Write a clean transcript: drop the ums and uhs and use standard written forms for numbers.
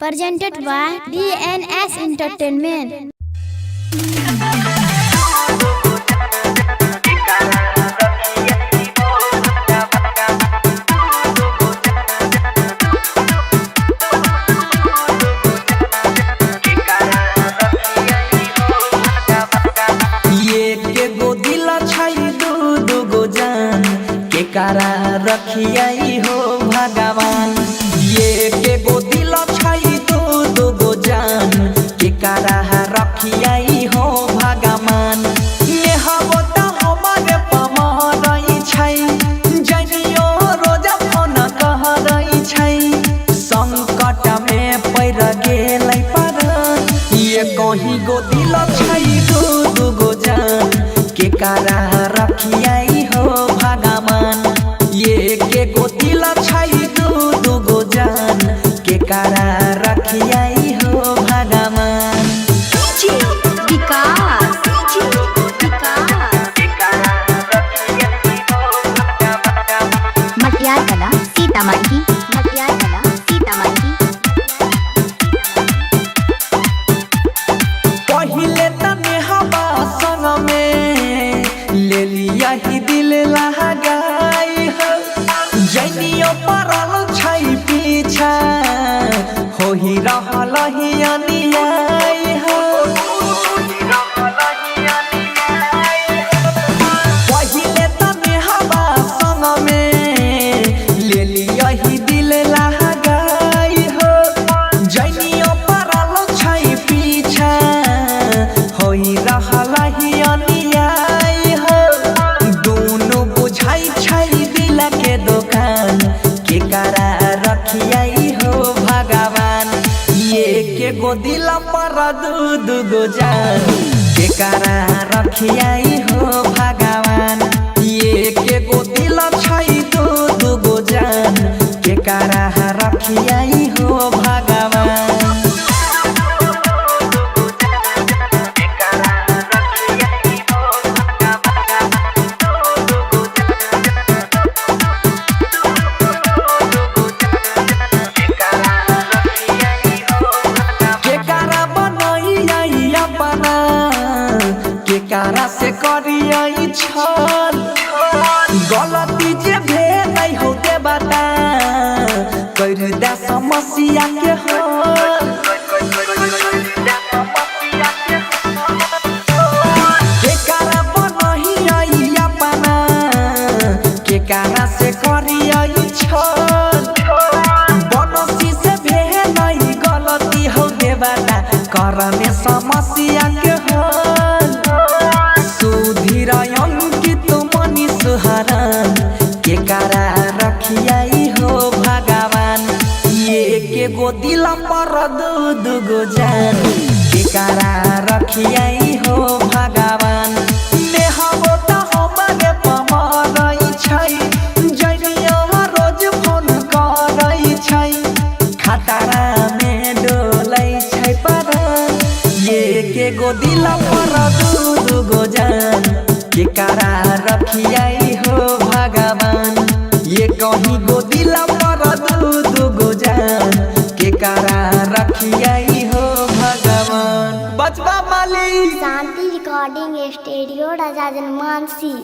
Presented by DNS Entertainment. ये के गो दिल छै दू दू गो जान, के कारा रखियाई हो भगवान। ये के गो दिल छै दू दू गो जान, के कारा रखियाई हो भगवान। नेहबो त हमारे पमरै छै, जनियो रोज फोन कहरै छै। संकट में पड़ गेलै परान, ये कहीं गो दिल छै दू दू गो जान, के कारा रखियाई हो भगवान। ये के गो दिल छै दू दू गो जान, के कारा रखियाई हो भगवान। मटियार कला सीतामढ़ी, मटियार कला सीतामढ़ी। पहिले त नेहबा संग में ले लिया ही दिल लगाई हो, जनियो पड़ल छै पीछा हो ही रहल ही अनियाई हो। पहिले त नेहबा संग में ले लिया ही दिल लगाई हो, जनियो पड़ल छै पीछा होई रहल ही अनियाई हो। दुनु बुझाई छै दिल के दुकान, के करा रखियाई हो भगवान। ये के गो दिल पर दू दू गो जान, के करा रखियाई हो भगवान। ये के गो दिल छै दू दू गो जान, के करा रखियाई हो भगवान। केकारा बनैया अपना, केकारा से करियै छल, गलती जे भेलै हो के बता कर दे समस्या के हल। केकारा बनैया अपना, केकारा से करियै छल, बनसी से भेलै गलती हो देवता करने समस्या के हल। सुधीर अंकित मनीष हरन, के कारा रखियाई हो भगवान। ये के गो दिल पर दू दू गो जान, के कारा रखियाई हो भगवान। नेहबो त हमारे पमरै छै, जनियो रोज फोन करै छै। खतरा में डोलै छै परान, ये के गो दिल पर दू दू गो जान, के कारा रखियाई हो भगवान। ये कहीं गो दिल पर दू दू गो जान, के कारा रखियाई हो भगवान। बचवा मालिक। शांति रिकॉर्डिंग स्टूडियो, राजा जनमानसी।